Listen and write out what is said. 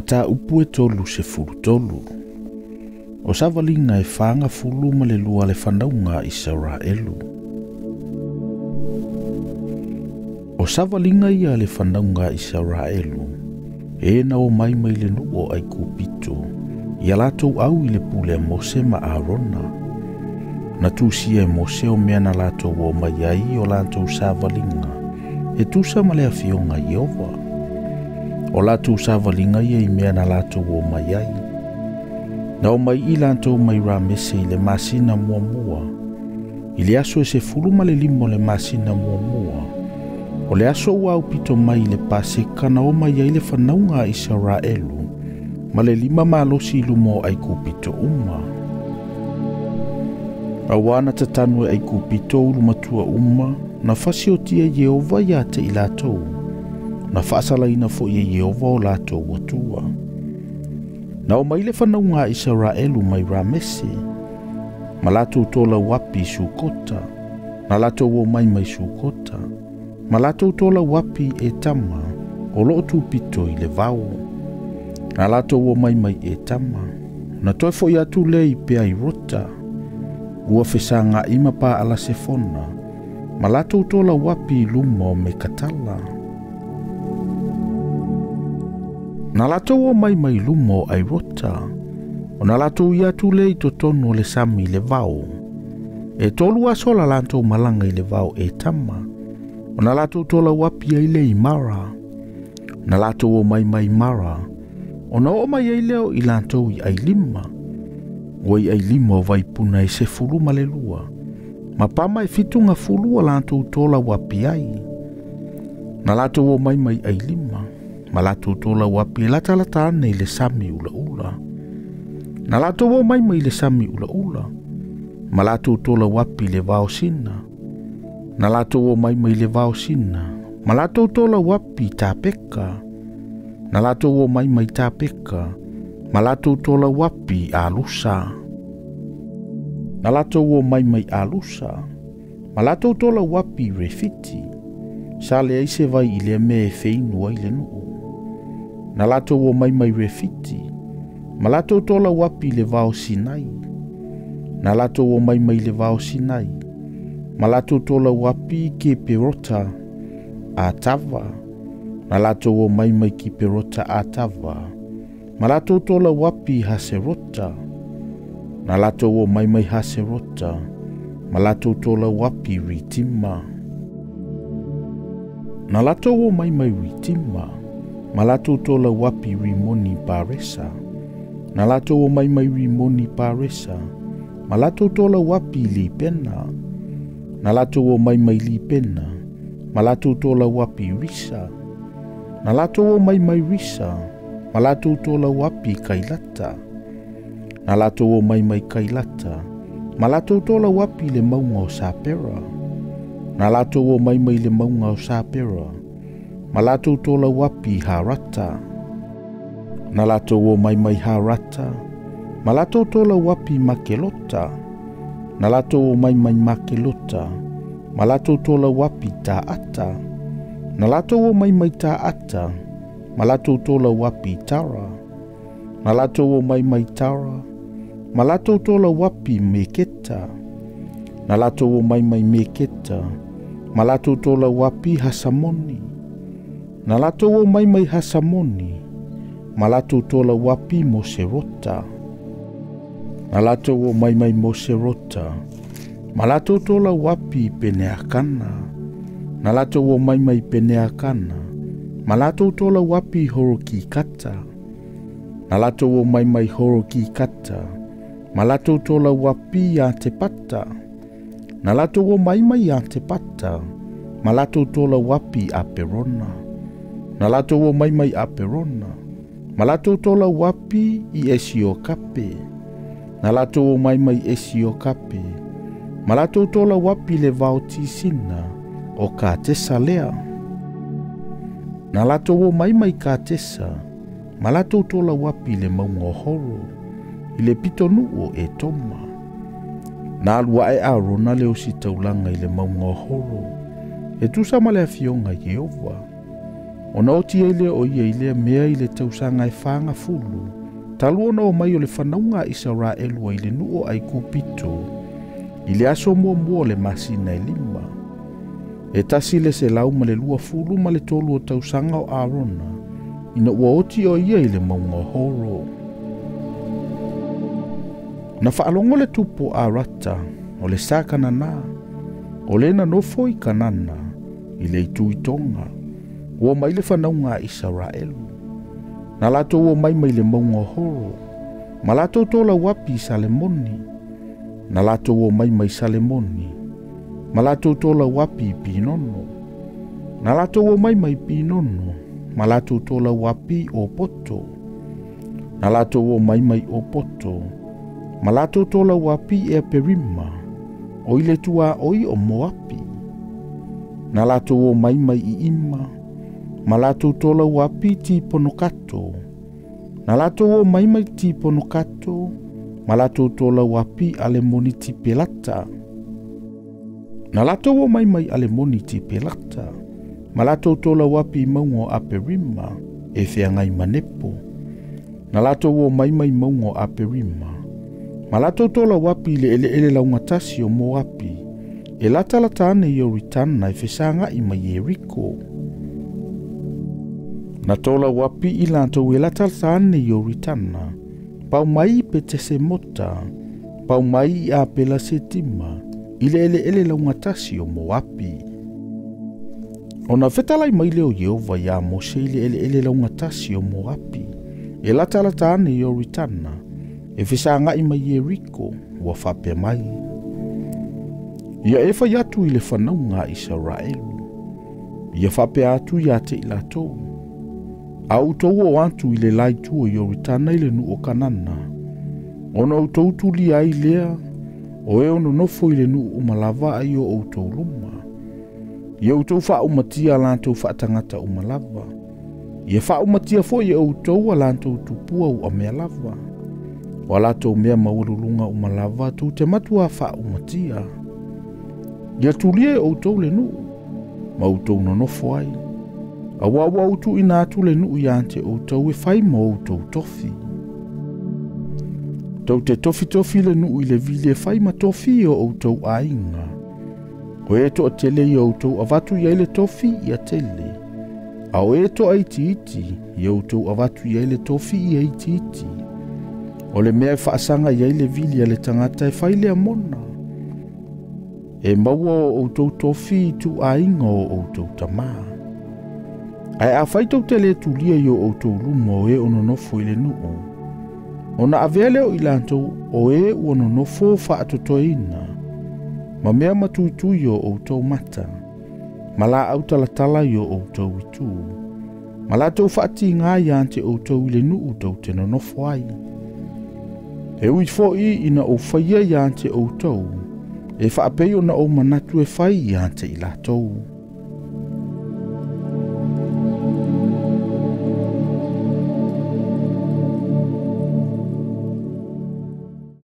Mataupu e 33. O savaliga e 42 a le fanauga a Isaraelu. O savaliga ia a le fanauga a Isaraelu, e na omai mai le nuu o Aikupito, ia latou au i le pule a Mose ma Arona. Na tusia e Mose o mea na latou omai ai o latou savaliga, e tusa ma le afioga a Ieova. O latou savaliga ia i mea na latou omai ai. Na omai i latou mai Ramese i le masina muamua, i le aso e 15 o le masina muamua, o le aso ua aupito mai i le Paseka na omai ai le fanauga a Isaraelu, ma le lima malosi i luma o Aikupito uma. Auā na tatanu e Aikupito ulu matua uma, na fasiotia Ieova ia te i latou, na faasalaina foi e Ieova o latou atua. Na omai le fanauga a Isaraelu mai Ramese, ma latou tolau api i Sukota, na latou omai mai Sukota, ma latou tolau api e Tama, o loo tupito i le vao. Na latou omai mai e Tama, na toe foi atu lea i Peairota, ua fesaga'i ma Paalasefona, ma latou tolau api i luma o Mekatala. Na latou omai mai luma o Airota, o na latou ia atu lea i totonu o le sami i le vao. E 3 aso la latou malaga i le vao e Tama, o na latou tolau api ai lea i Mara. Na latou omai mai Mara, o na oo mai ai lea o i latou i Ailima. Ua i Ailima o vaipuna e 12, ma pama e 70 a latou tolau api ai. Na latou omai mai Ailima, ma latou tolau api e latalata ane i le sami ulaula. Na latou omai mai le sami ulaula, ma latou tolau api i le vao Sina. Na latou omai mai le vao Sina, ma latou tolau api i Tapeka. Na latou omai mai Tapeka, ma latou tolau api i Alusa. Na latou omai mai Alusa, ma latou tolau api i Refiti. Sa leai se vai i le mea e feinu ai le nuu. Na latou omai mai Refiti, ma latou tolau api i le vao Sinai. Na latou omai mai le vao Sinai, ma latou tolau api i Kiperota Atava. Na latou omai mai Kiperota Atava, ma latou tolau api i Haserota. Na latou omai mai Haserota, ma latou tolau api i Ritima. Na latou omai mai Ritima, ma latou tolau api i Rimoni Paresa. Na latou omai mai Rimoni Paresa, ma latou tolau api i Lipena. Na latou omai mai Lipena, ma latou tolau api i Risa. Na latou omai mai Risa, ma latou tolau api i Kailata. Na latou omai mai Kailata, ma latou tolau api i le mauga o Sapera. Na latou omai mai le mauga o Sapera, ma latou tolau api i Harata. Na latou omai mai Harata, ma latou tolau api i Makelota. Na latou omai mai Makelota, ma latou tolau api i Taata. Na latou omai mai Taata, ma latou tolau api i Tara. Na latou omai mai Tara, ma latou tolau api i Meketa. Na latou omai mai Meketa, ma latou tolau api i Hasamoni. Na latou omai mai Hasamoni, ma latou tolau api i Moserota. Na latou omai mai Moserota, ma latou tolau api i Peneakana. Na latou omai mai Peneakana, ma latou tolau api i Horokikata. Na latou omai mai Horokikata, ma latou tolau api i Atepata. Na latou omai mai Atepata, ma latou tolau api i Aperona. Na latou omai mai Aperona, ma latou tolau api i Esiokape. Na latou omai mai Esiokape, ma latou tolau api i le vao Tisina o Katesa lea. Na latou omai mai Katesa, ma latou tolau api i le mauga o Horo, i le pitonuu o Etoma. Na alu ae Arona le ositaulaga i le mauga o Horo, e tusa ma le afioga i Ieova. Ona oti ai lea o ia i lea mea i le tausaga e 40, talu ona omai o le fanauga a Isaraelu ai le nuu o Aikupito, i le aso muamua o le masina e 5. E 123 o tausaga o Arona, ina ua oti o ia i le mauga o Horo. Na faalogo le tupu o Arata, o le sa Kanana, o le na nofo i Kanana, i le itu i Tonga, ua mai le fanauga a Isaraelu. Na latou omai mai le mauga o Horo, ma latou tolau api i Salemoni. Na latou omai mai Salemoni, ma latou tolau api i Pinono. Na latou omai mai Pinono, ma latou tolau api o Poto. Na latou omai mai o Poto, ma latou tolau api e Perima, o i le tua oi o Moapi. Na latou omai mai i Ima, ma latou tolau api Tiponokato. Na latou omai mai Tiponokato, ma latou tolau api Alemoni Tipelata. Na latou omai mai Alemoni Tipelata, ma latou tolau api i mauga o Aperima, e feagai ma Nepo. Na latou omai mai mauga o Aperima, ma latou tolau api i le eleele laugatasi o Moapi, e latalata ane i Ioritana e fesagai ma Ieriko. Na tolau api i latou e latalata ane i Ioritana, pau mai i Petesemota, pau mai i Apela Setima, i le eleele laugatasi o Moapi. Ona fetalai mai lea o Ieova ia Mose i le eleele laugatasi o Moapi, e latalata ane i Ioritana, e fesagai ma Ieriko, ua faapea mai. Ia e fai atu i le fanauga a Isaraelu, ia faapea atu ia te i latou. A outou o atu i le la itu o Ioritana i le nuu o Kanana, ona outou tulia ai lea, o e ono nofo i le nuu uma lava ai o outou luma. Ia outou faaumatia latou faatagata uma lava. Ia faaumatia foi e outou a latou tupua ua mea lava. O a latou mea maualuluga uma lava tou te matua faaumatia. Ia tulia e outou le nuu, ma outou nonofo ai. Aua ua ou tuuina atu le nuu ia te outou e fai ma outou tofi. Tou te tofitofi le nuu i le vili e fai ma tofi o outou aiga. O e toatele i outou avatu i ai le tofi ia tele. A o e toaitiiti i outou avatu i ai le tofi ia itiiti. O le mea e faasaga i ai le vili a le tagata e fai lea mona. E maua o outou tofi i tuaiga o outou tamā. Ae afai tou te le tulia i o outou luma o e o nonofo i le nuu, ona avea lea o i latou o e ua nonofo faatotoeina, ma mea matuitui o outou mata, ma laau talatala i o outou itu, ma latou faatiga ia te outou i le nuu tou te nonofo ai. E ui foi ina ou faia ia te outou, e faapei ona ou manatu e fai ia te i latou.